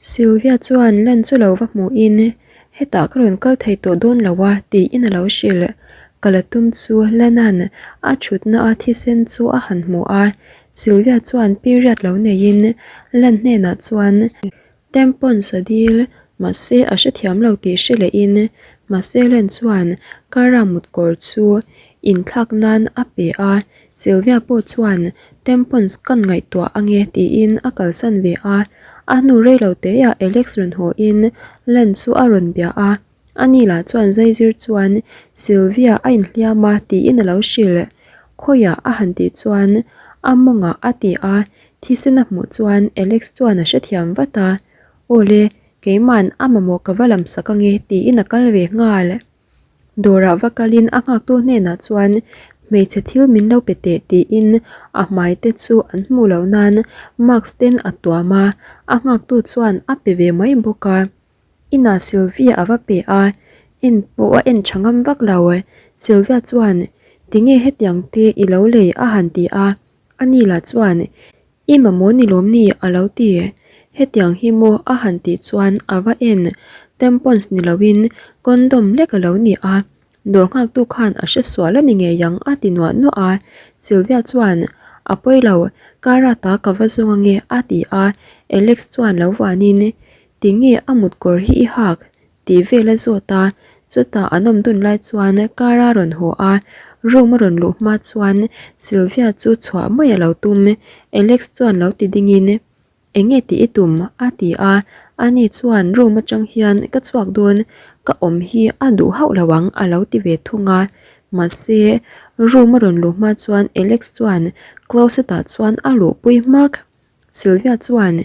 Sylvia chuan lan chu lo va hmuhin, Hetah ka rawn kal thei tawh dawn lo a, tiin a lo hrilh. Kal a tum chu Lana'n a thutna a thisen chu a han hmu a, Sylvia chuan period lo neiin Lan hnenah chuan, Tampons a dil, mahse a hrethiam lo tih hre lehin mahse Len chuan Cara mutkawr chu inthlak nan a pe a, Sylvia pawh chuan tampons kan ngaihtuah ange tiin a kalsan ve a, a hnu reilo teah Alex rawn haw in Len chu a rawn bia a, ani lah chuan zaizir chuan Sylvia a inhliam a tiin a lo hrilh. Khawiah a han tih chuan a mawngah a ti a, Thisen a hmuh chuan Alex chuan a hrethiam vat a, Awle, keima'n a mamawh ka va lam sak ange tiin a kal ve nghal. Dawrah va kalin a nghaktu hnenah chuan hmeichhe thil min lo pe teh tiin a hmai te chu an hmuh loh nan mask ten a tuam a, a nghaktu chuan a pe ve mai bawk a. Inah Sylvia a va pe a, en pawh a en tha ngam vak lo. Sylvia chuan, Tinge hetiang te i lo lei a han ti a. Ani lah chuan, I mamawh ni lawm ni? a lo ti. Hetiang hi maw a han tih chuan a va en. Tampons ni loin condom lek a lo ni a, dawr nghaktu khan a hre sual a ni ngei ang a ti nuah nuah a. Sylvia chuan, A pawi lo, car a ta ka va zawng ange a ti a. Alex chuan lo vuanin, Tinge a mutkawr hi i hak? Tih vel a zawt a, chutah an awm dun lai chuan car a rawn haw a, room a rawn luh hma chuan Sylvia chu chhuah mai a lo tum, Alex chuan lo ti ding in, Eng nge tih i tum? a ti a, ani chuan room atang hian ka chhuak dawn, ka awm hi a duh hauh lo ang a lo ti ve thung a, mahse room a rawn luh hma chuan Alex chuan closet ah chuan a luhpui hmak. Sylvia chuan,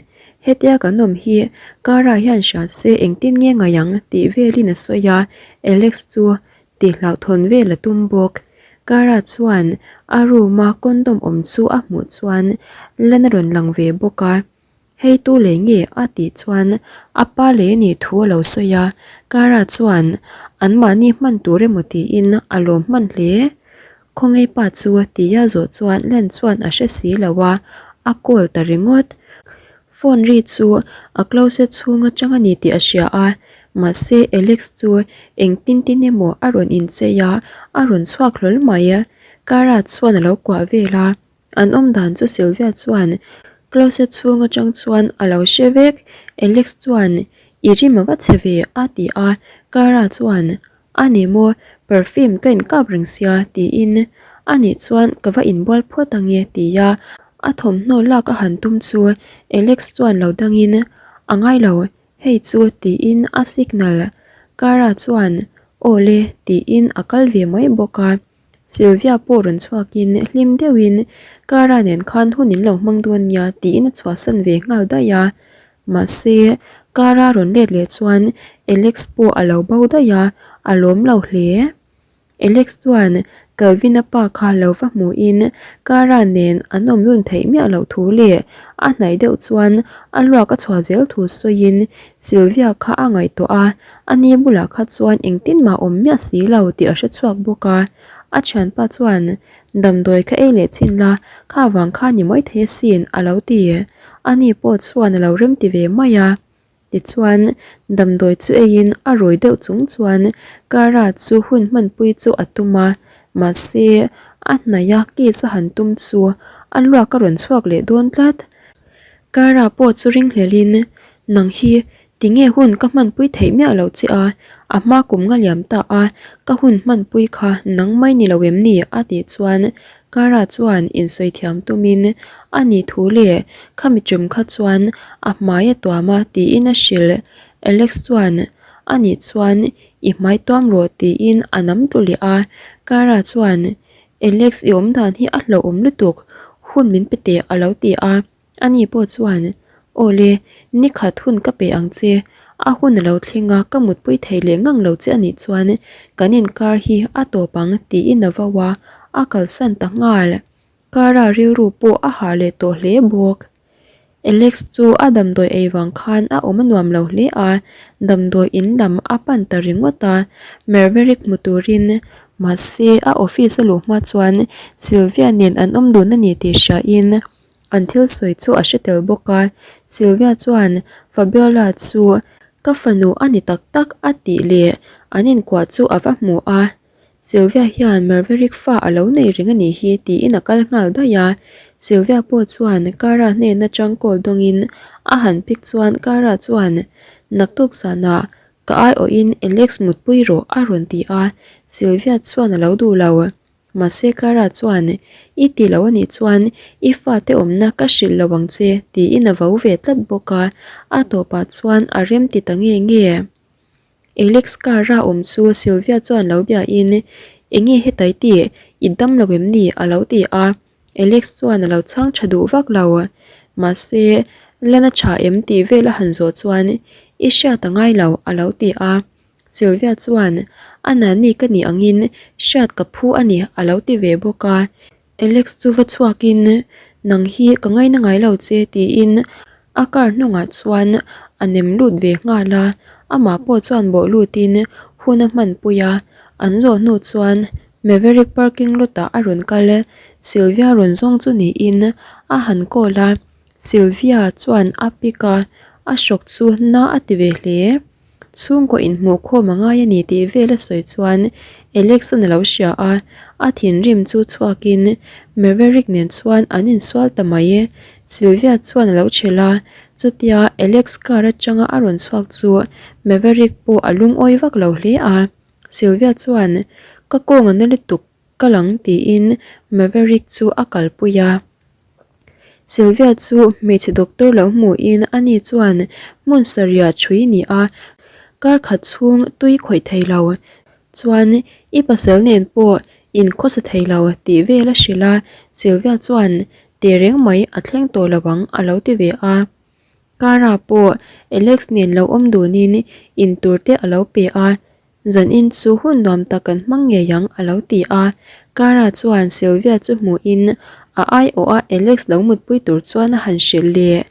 Hetia kan awm hi Cara hian hria se engtin nge ngaih ang tih velin a sawi a, Alex chu ti hlauhthawn vel a tum bawk. Cara chuan a room a condom awm chu a hmuh chuan lan a rawn lang ve bawk a, Hei tu leh nge a tih chuan a pa leh a nih thu a lo sawi a, Cara chuan anmahni hman tur emaw tiin a lawm hman hle. Khawngaih pa chu tia zawh chuan Len chuan a hre si lo a, a call ta ringawt. Phone ri chu a closet chhung atang a ni tih a hria a, mahse Alex chu engtin tin emaw a rawn inchei a, a rawn chhuak hlawl mai. Cara chuan a lo kuah vel a, an awm dan chu Sylvia chuan closet chhung atang chuan a lo hre vek. Alex chuan, I rim a va chhe ve a ti a, Cara chuan A ni maw, perfume ka inkap reng sia tiin a nih chuan ka va inbual phawt ange tia a thawmhnaw lak a han tum chu Alex chuan lo dangin a ngai lo hei chu tiin a signal Cara chuan aw le tiin a kal ve mai bawk a. Sylvia pawh rawn chhuakin hlim deuhin Cara nen khan hun in lo hmang dawn nia tiin a chhuahsan ve nghal daih a. Mahse, Cara rawn let leh chuan Alex pawh a lo bo daih a, a lawm lo hle. Alex chuan Calvin-a pa kha lo va hmuhin Cara nen an awm lun theih miah loh thu leh a hnaih deuh chuan a luak a chhuah zel thu sawiin Sylvia kha a ngaihtuah a, Ani bulah kha chuan engtin mah awm miah si lo tih a hre chhuak bawk a, a thianpa chuan damdawi kha ei leh chhin la, kha vang kha ni mai thei asin a lo ti. Ani pawh chuan a lo rem ti ve mai a. Tichuan, damdawi chu eiin a rui deuh chung chuan Cara chu hun hmanpui chu a tum a, mahse a hnaih a kiss a han tum chu a luak a rawn chhuak leh dawn tlat. Cara pawh chu ringhlelin, Nang hi Tinge hun ka hmanpui theih miah loh che a, a hma kum nga liam ta a, ka hun hmanpui kha nang mai ni lo em ni? a tih chuan Cara chuan insawi thiam tumin a ni thu leh khami tum kha chuan a hmai a tuam a tiin a hrilh. Alex chuan a nih chuan i hmai tuam rawh tiin a nam tlu leh a, Cara chuan Alex i awmdan hi a hlauhawm lutuk, hun min pe teh a lo ti a. Ani pawh chuan, Aw le, ni khat hun ka pe ang che, a hun a lo thleng a, ka mutpui thei leh ngang lo che a nih chuan kan inkar hi a tawp ang tiin a vo a, a kalsan ta nghal. Cara rilru pawh a hah leh tawh hle bawk. Alex chu a damdawi ei vang khan a awm a nuam lo hle a, damdawi in lam a pan ta ringawt a, Merverick hmu turin mahse a office a luh hma chuan Sylvia nen an awm dun a ni tih hriain. An thil sawi chu a hre tel bawk a, Sylvia chuan Fabiola chu ka fanu a ni tak tak a tih leh an inkuah chu a va hmu a, Sylvia hian Maverick fa a lo nei reng a nih hi tiin a kal nghal daih a, Sylvia pawh chuan Cara hnen atang call dawngin a han pick chuan Cara chuan naktuk zanah ka aiawhin Alex mutpui rawh a rawn ti a, Sylvia chuan a lo duh lo. Mahse Cara chuan I ti lo a nih chuan i fate awmna ka hrilh lo ang che tiin a vo ve tlat bawk a, a tawpah chuan a rem ti ta nge nge. Alex car a awm chu Sylvia chuan lo biain, Enge hetai tih? I dam lo em ni? a lo ti a. Alex chuan a lo chhang tha duh vak lo. Mahse, Lana tha em tih vel a han zawh chuan, I hriat a ngai lo, a lo ti a. Sylvia chuan, A nani ka nih angin hriat ka phu a ni, a lo ti ve bawk a. Alex chu va chhuakin, Nang hi ka ngaina ngai lo che tiin a car hnungah chuan a nem lut ve nghal a, amah pawh chuan bawh lutin hun a hmanpui a, an zawh hnu chuan Maverick parking lot ah a rawn kal, Sylvia rawn zawng chu niin a han call a, Sylvia chuan a pick a, a hrawk chu na a ti ve hle. Chhungkaw inhmuh khawm a ngai a ni tih vel a sawi chuan Alex-an a lo hria a, a thinrim chu chhuakin Maverick nen chuan an insual ta mai. Sylvia chuan a lo chhel a, chutia Alex car atanga a rawn chhuak chu Maverick pawh a lungawi vak lo hle a. Sylvia chuan, Ka kawng a na lutuk Ka lang tiin Maverick chu a kalpui a. Sylvia chu hmeichhe doctor lo hmuhin ani chuan hmun sarih thui ni a, kar khat chhung tui khawih thei lo. Chuan i pasal nen pawh in khawsa thei lo tih vel a hrilh a, Sylvia chuan teh reng mai a thleng tawh lo ang a lo ti ve a. Cara pawh Alex nen lo awm dunin intur te a lo pe a, Zanin chu hun nuam tak kan hmang ngei ang a lo ti a, Cara chuan Sylvia chu hmuhin a aiawh a Alex lo mutpui tur chuan a han hrilh leh.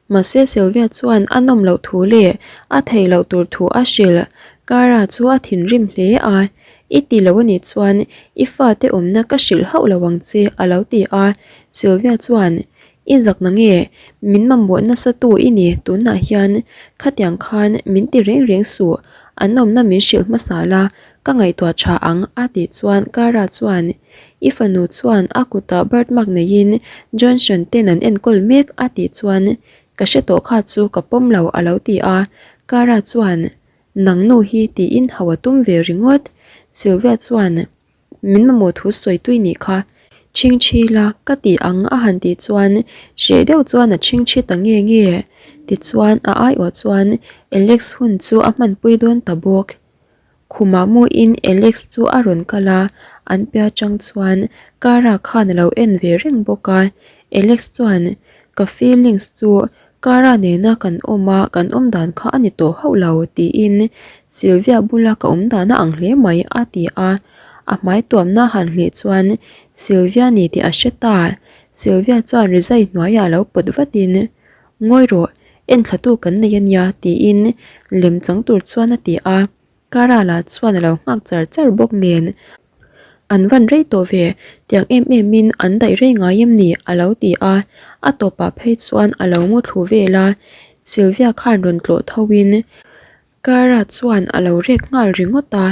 Mahse Sylvia chuan a nawm loh thu leh a theih loh tur thu a hrilh. Cara chu a thinrim hle a, I ti lo anih chuan i fate awmna ka hrilh hauh lo ang che a lo ti a, Sylvia chuan I zak na nge? Min mamawh nasa tu i ni tunah hian khatiang khan min ti reng reng suh, an awmna min hrilh hmasa la, ka ngaihtuah tha ang a tih chuan Cara chuan I fanu chuan a kutah birth mark neiin Johnson ten an enkawl mek a tih chuan ka hre tawh kha chu ka pawm lo a lo ti a, Cara chuan Nang nu hi tiin hau a tum ve ringawt, Sylvia chuan Min mamawh thu sawi tui nih kha. Chhingchhi la, ka ti ang a han tih chuan hreh deuh chuan a chhingchhi ta nge nge. Tichuan a aiawh chuan Alex hun chu a hmanpui dawn ta bawk. Khumah muin Alex chu a rawn kal a, an piah atang chuan Cara khan a lo en ve reng bawk a. Alex chuan ka feelings chu Cara nena kan awm a, kan awm dan kha a ni tawh hauh lo, tiin Sylvia bula ka awm dan a ang hle mai, a ti a. A hmai tuamna han hlih chuan Sylvia ni tih a hre ta. Sylvia chuan rizai hnuaiah lo pawt vatin, Ngawi rawh, enthlatu kan nei a nia, tiin lem chang tur chuan a ti a. Cara lah chuan a lo nghak char char bawk nen, An van rei tawh ve, tiang em em in an daih rei ngai em ni? a lo ti a, a tawpah phei chuan a lo mu thlu vel a, Sylvia khan rawn tlawh tho in Cara chuan a lo rek nghal ringawt a,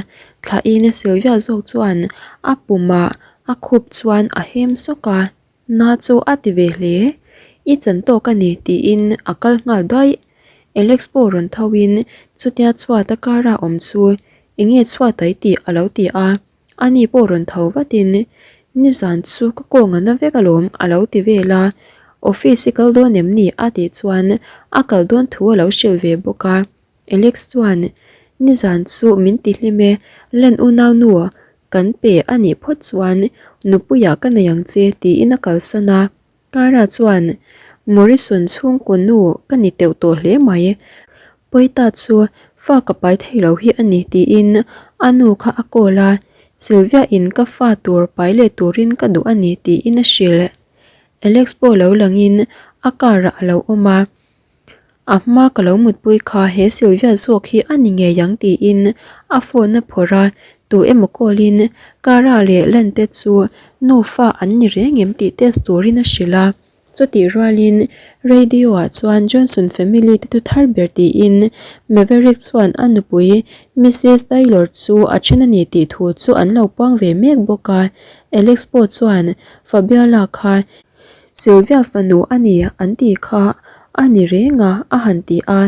thlahin Sylvia zawk chuan a pumah a khup chuan a hem sawk a. Na chu a ti ve hle. I chan tawk a ni tiin a kal nghal daih. Alex pawh rawn tho in chutia chhuat a car a awm chu enge chhuat ai tih a lo ti a. Ani pawh rawn tho vat in nizan chu ka kawng a na vek alawm a lo ti vel a. Office i kal dawn em ni a tih chuan a kal dawn thu a lo hrilh ve bawk a. Alex chuan nizan chu min ti hlim e, Len unaunu Kan pe a nih phawt chuan nupuiah ka nei ang che tiin a kalsan a. Cara chuan, Morrison chhungkaw nu ka ni teuh tawh hle mai. Pawita chu fa ka pai thei lo hi a ni tiin a nu kha a call a, Sylvia in ka fa tur pai leh turin ka duh a ni tiin a hrilh. Alex pawh lo langin a car ah a lo awm a. A hma ka lo mutpui kha he Sylvia zawk hi a ni ngei ang tiin a phone a phawrh a, tu emaw call in Cara leh Len te chu nufa an ni reng em tih test turin a hrilh a. Chutih rualin radio-ah chuan Johnson family te thu thar ber tiin Maverick chuan a nupui Missus Taylor chu a then a ni tih thu chu an lo puang ve mek bawk a. Alex pawh chuan Fabiola kha Sylvia fanu a ni an tih kha a ni reng a a han ti a.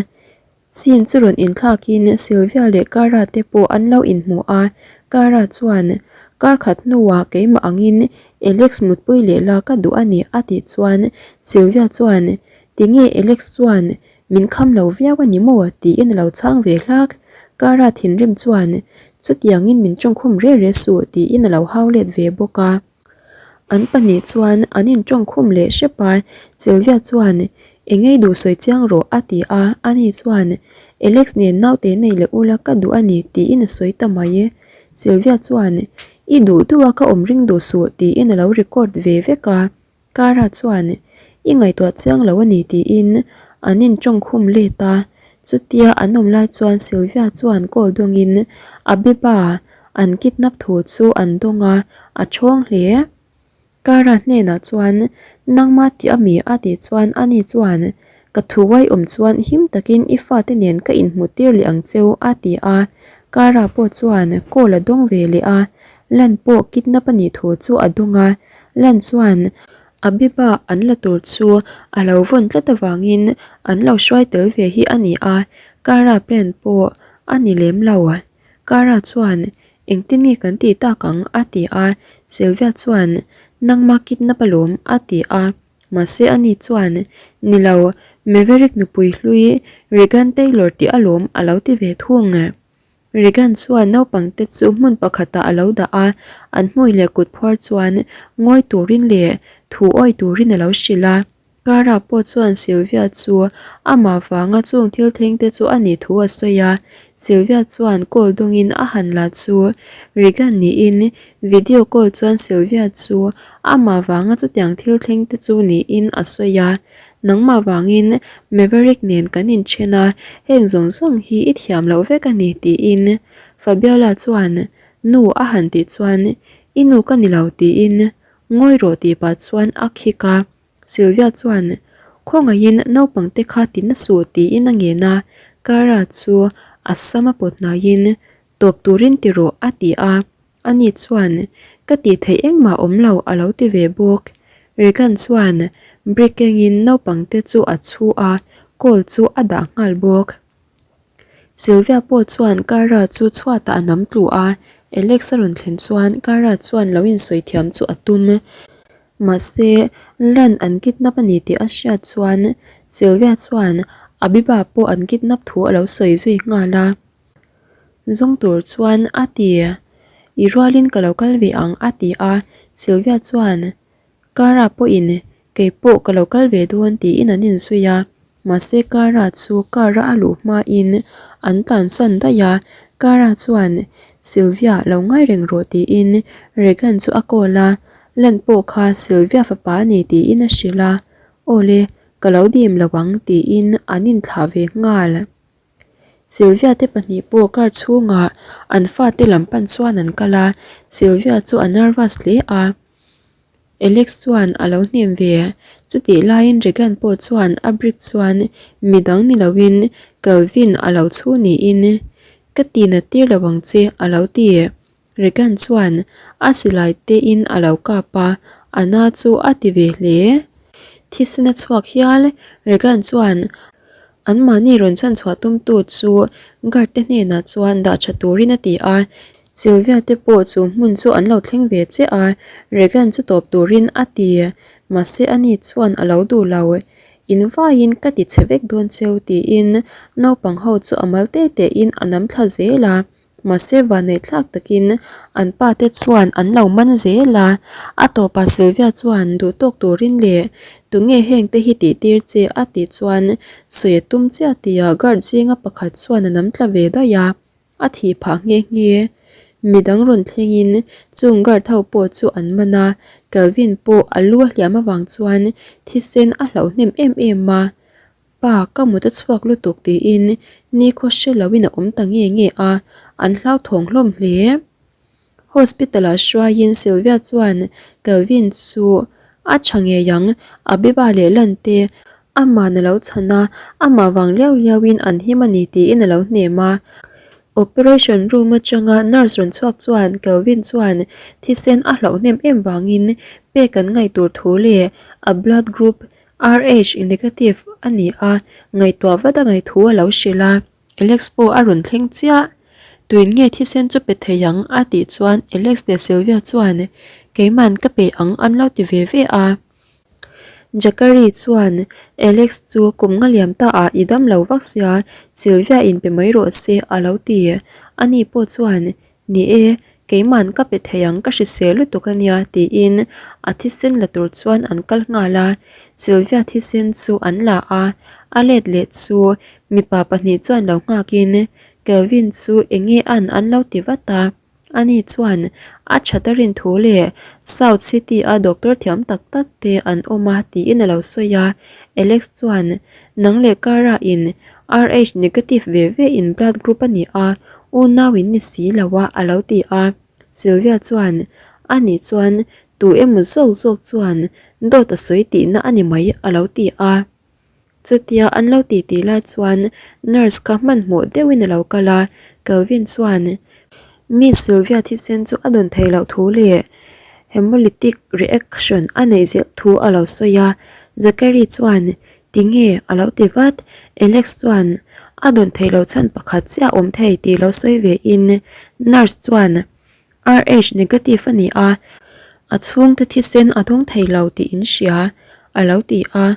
Scene chu rawn inthlakin Sylvia leh Cara te pawh an lo inhmu a, Cara chuan, Kar khat hnuah keimah angin Alex mutpui leh la ka duh a ni a tih chuan Sylvia chuan, Tinge Alex chuan min kham lo viau a ni maw? tiin a lo chhang ve hlak. Cara thinrim chuan, Chutiangin min tawngkhum re re suh tiin a lo hau let ve bawk a. An pahnih chuan an intawngkhum leh hrep a, Sylvia chuan, Engei duh sawi chiang rawh a ti a, ani chuan, Alex nen naute nei leh ula ka duh a ni tiin a sawi ta mai. Sylvia chuan, I duh duh a ka awm ring duh suh tiin a lo record ve vek a. Cara chuan, I ngaihtuah chiang lo a ni tiin an intawngkhum let a. Chutia an awm lai chuan Sylvia chuan call dawngin Abiba an kidnap thu chu an dawng a, a thawng hle. Cara hnenah chuan, Nangma tih a mi? a tih chuan ani chuan, Ka thu uai awm chuan him takin i fate nen ka inhmuh tir leh ang cheu a ti a. Cara pawh chuan call a dawng ve leh a, Lan pawh kidnap a nih thu chu a dawng a, Lan chuan Abiba an la tur chu a lo vawn tlat avangin an lo hruai tel ve hi a ni a, Cara plan pawh a ni lem lo. Cara chuan, Engtin nge kan tih tak ang? a ti a, Sylvia chuan, Nangma kidnap alawm a ti a, mahse ani chuan, Ni lo, Maverick nupui hlui Regan Taylor tih alawm a lo ti ve thung. Regan chuan naupangte chu hmun pakhatah a lo dah a, an hmui leh kut phuar chuan ngawi turin leh thu awi turin a lo hrilh a. Cara pawh chuan Sylvia chu amah vanga chung thil thleng te chu a nih thu a sawi a, Sylvia chuan call dawngin a han la chu Regan niin video call chuan Sylvia chu amah vanga chutiang thil thleng te chu niin a sawi a. Nangmah vangin Maverick nen kan inthen a, heng zawng zawng hi i thiam loh vek a ni tiin Fabiola chuan nu a han tih chuan I nu ka ni lo tiin ngawi rawh tih pah chuan a khik a, Sylvia chuan khawngaihin naupang te kha ti na suh tiin a ngen a, Cara chu a sam a pawt hnaiin tawp turin ti rawh a ti a. Ani chuan, Ka tih theih engmah awm lo a lo ti ve bawk. Regan chuan brick kengin naupangte chu a chhu a, call chu a dah nghal bawk. Sylvia pawh chuan Cara chu chhuatah a nam tlu a, Alex a rawn thlen chuan Cara chuan lo insawi thiam chu a tum. Mahse, Lan an kidnap a ni tih a hriat chuan Sylvia chuan Abiba pawh an kidnap thu a lo sawi zui nghal a. Zawng tur chuan a ti. I rualin ka lo kal ve ang a ti a, Sylvia chuan Cara pawhin kei pawh ka lo kal ve dawn tiin an inzui a, mahse Cara chu car a a luh hmain an tlansan daih a, Cara chuan Sylvia lo ngai reng rawh tiin Regan chu a call a, Lan pawh kha Sylvia fapa a ni tiin a hrilh a, Awle, ka lo dim lo ang tiin an inthlah ve nghal. Sylvia te pahnih pawh car chhungah an fate lam pan chuan an kal a, Sylvia chu a nervous hle a, Alex chuan a lo hnem ve. Chutih laiin Regan pawh chuan a brick chuan midang ni loin Calvin a lo chhu niin, Ka ti nat tir lo ang che a lo ti. Regan chuan a silai tein a lo kap a, a na chu a ti ve hle. Thisen a chhuak hial, Regan chuan anmahni rawn chhanchhuah tumtu chu guard te hnenah chuan dah tha turin a ti a, Sylvia te pawh chu hmun chu an lo thleng ve chiah a, Regan chu tawp turin a ti, mahse ani chuan a lo duh lo. In vaiin ka ti chhe vek dawn cheu tiin naupang ho chu a mal te tein a nam thla zel a. Mahse vanneihthlak takin an pa te chuan an lo man zel a, a tawpah Sylvia chuan duh tawk turin leh tunge heng te hi tih tir che a tih chuan sawi a tum chiah tia guard zinga pakhat chuan a nam tla ve daih a, a thih phah nghe nghe. Midang rawn thlengin chung guard ho pawh chu an man a, Calvin pawh a lu a hliam avang chuan thisen a hlauh hnem em em a. Pa, ka mut a chhuak lutuk tiin nikhaw hre loin a awm ta nge nge a, an hlauthawng hlawm hle. Hospital ah hruaiin Sylvia chuan Calvin chu A tha ngei ang, Abiba leh Lan te Aman a lo chhan a, amah vang liau liauin an him a ni tiin a lo hnem a. Operation room atanga nurse rawn chhuak chuan Kelvin chuan thisen a hlauh hnem em vangin pek an ngaih tur thu leh a blood group Rh negative a ni a, ngaihtuah vat a ngaih thu a lo hrilh a. Alex pawh a rawn thleng chiah. Tuin nge thisen chu pe thei ang? a tih chuan Alex leh Sylvia chuan Keiman ka pe ang an lo ti ve ve a. Zachary chuan Alex chu kum nga liam ta ah i dam lo vak sia, Sylvia in pe mai rawh se a lo ti. Ani pawh chuan, Ni e, keiman ka pe thei ang ka hrisel lutuk a nia tiin a thisen la tur chuan an kal nghal a. Sylvia thisen chu an la a, a let leh chu mipa pahnih chuan lo nghakin Kelvin chu enge an an lo ti vat a. Ani chuan a that a rin thu leh South City a doctor thiam tak tak te an awm a tiin a lo sawi a. Alex chuan, Nang leh Cara in Rh negative ve ve in blood group a ni a, unau in ni si lo a a lo ti a. Sylvia chuan, Ani chuan tu emaw zawk zawk chuan dawt a sawi tihna a ni mai a lo ti a. Chutia an lo tih tih lai chuan nurse kha hmanhmawh deuhin a lo kal a, Kelvin chuan Miss Sylvia thisen chu a dawn theih loh thu leh hemolytic reaction a neih zel thu a lo sawi a, Zachary chuan Tinge? a lo ti vat, Alex chuan a dawn theih loh chhan pakhat chiah awm thei tih lo sawi ve in nurse chuan Rh negative a ni a, a chhungte thisen a dawng thei lo tih in hria a lo ti a.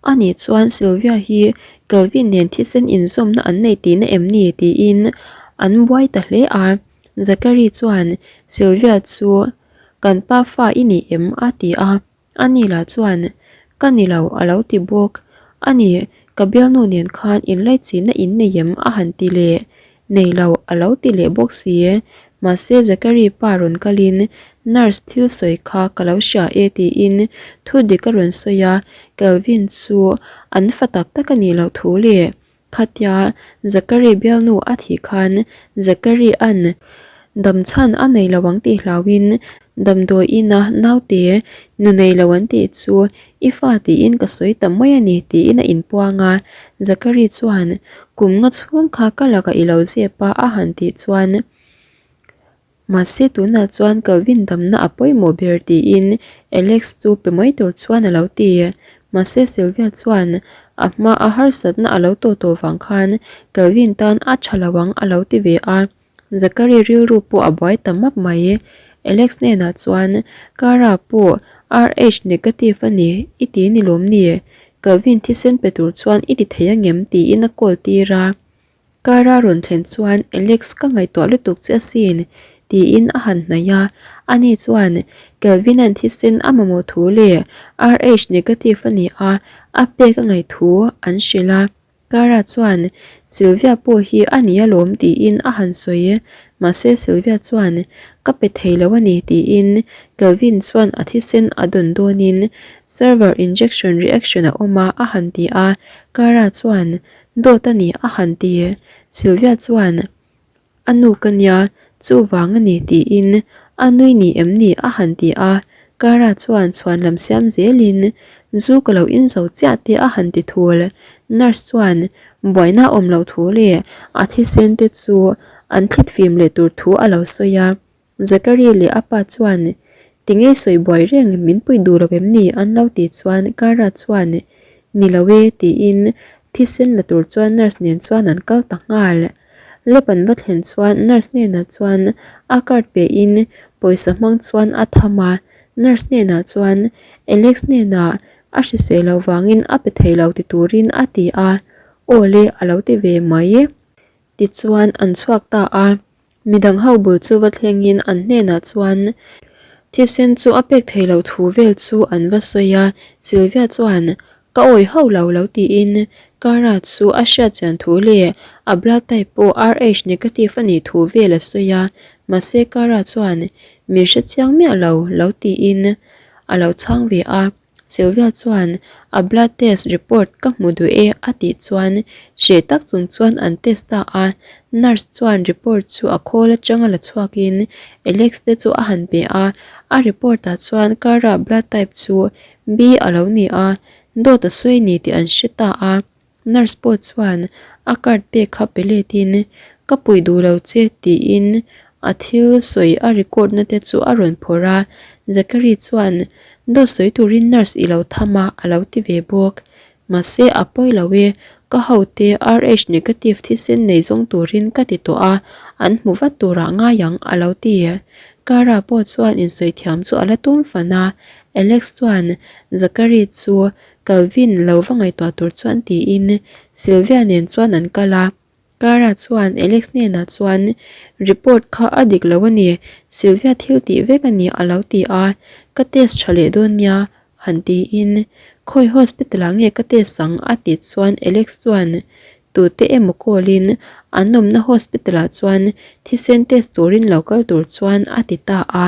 Ani chuan Sylvia hi Kelvin nen thisen inzawmna an nei tihna em ni tiin an buai ta hle a. Zachary chuan Sylvia chu Kan pa fa i ni em? a ti a. Ani lah chuan Ka ni lo a lo ti bawk. Ani, ka bialnu nen khan inlaichinna in nei em? a han ti leh. Nei lo a lo ti leh bawk si. Mahse Zachary pa rawn kalin nurse thil sawi kha ka lo hria e tiin thu dik a rawn sawi a, Kelvin chu an fa tak tak a nih loh thu leh khatia Zachary bialnu a thih khan Zachary an dam chhan a nei lo ang tih hlauhin damdawi ina naute nu nei lo an tih chu I fa tiin ka sawi ta mai a ni tiin a inpuang a, Zachary chuan kum nga chhung kha ka lakah i lo zep a a han tih chuan mahse tunah chuan Calvin damna a pawimawh ber tiin Alex chu pe mai tur chuan a lo ti. Mahse Sylvia chuan a hma a harsatna a lo tawh tawh vang khan Calvin tan a tha lo ang a lo ti ve a. Zachary rilru pawh a buai ta map mai. Alex hnenah chuan, Cara pawh Rh negative a ni, i ti ni lawm ni? Calvin thisen pe tur chuan i ti thei angem? tiin a call tir a. Cara rawn thlen chuan, Alex ka ngaihtuah lutuk che asin, tiin a han hnaih a. Ani chuan, Calvin-a'n thisen a mamawh thu leh Rh negative a ni a, a pek a ngaih thu an hrilh a. Clara chuan, Sylvia pawh hi a ni alawm tiin a han sawi. Mahse Sylvia chuan, Ka pe thei lo a ni tiin Kelvin chuan a thisen a dawn dawnin server injection reaction a awm a a han ti a. Clara chuan, Dawt a ni a han ti. Sylvia chuan, A nu ka nia, chuvang a ni tiin a nui ni em ni a han ti a, Cara chuan chhuan lam siam zelin zu ka lo in zo chiah te a han ti thul. Nurse chuan buaina a awm loh thu leh a thisen te chu an thlit fim leh tur thu a lo sawi a. Zachary leh a pa chuan Tinge sawi buai reng min pui duh lo em ni an lo tih chuan Cara chuan Ni lo e tiin thisen la tur chuan nurse nen chuan an kal ta nghal. Lab an va thlen chuan nurse hnenah chuan a card pe in pawisa hmang chuan a tham a, nurse hnenah chuan Alex hnenah a hrisel loh vangin a pe thei lo ti turin a ti a, aw le a lo ti ve mai. Tichuan an chhuak ta a. Midang ho bul chu va thlengin an hnenah chuan thisen chu a pek thei loh thu vel chu an va sawi a, Sylvia chuan ka awih ho lo lo tiin Cara chu a hriat chian thu leh a blood type pawh Rh negative a nih thu vel a sawi a, mahse Cara chuan min hre chiang miah lo lo tiin a lo chhang ve a. Sylvia chuan a blood test report ka hmu duh e a tih chuan hreh tak chung chuan an test ta a, nurse chuan report chu a khawl atanga la chhuakin Alex te chu a han pe a, A report ah chuan Cara blood type chu B a lo ni a, dawt a sawi ni tih an hre ta a. Nurse pawh chuan a card pek kha pe letin, Ka puih duh lo che tiin a thil sawi a record na te chu a rawn phawrh a. Zachary chuan, Dawt sawi turin nurse i lo tham a a lo ti ve bawk. Mahse a pawi lo e, ka hote RH negative thisen nei zawng turin ka ti tawh a, an hmu vat turah ngai ang a lo ti. Cara pawh chuan insawi thiam chu a la tum fan a, Alex chuan Zachary chu Calvin lo va ngaihtuah tur chuan tiin Sylvia nen chuan an kal a. Cara chuan Alex hnenah chuan report kha a dik lo a ni, Sylvia thil tih vek a ni a lo ti a, ka test tha leh dawn nia han tiin khawi hospital ah nge ka test ang a tih chuan Alex chuan tute emaw call in an awmna hospital ah chuan thisen test turin lo kal tur chuan a ti ta a.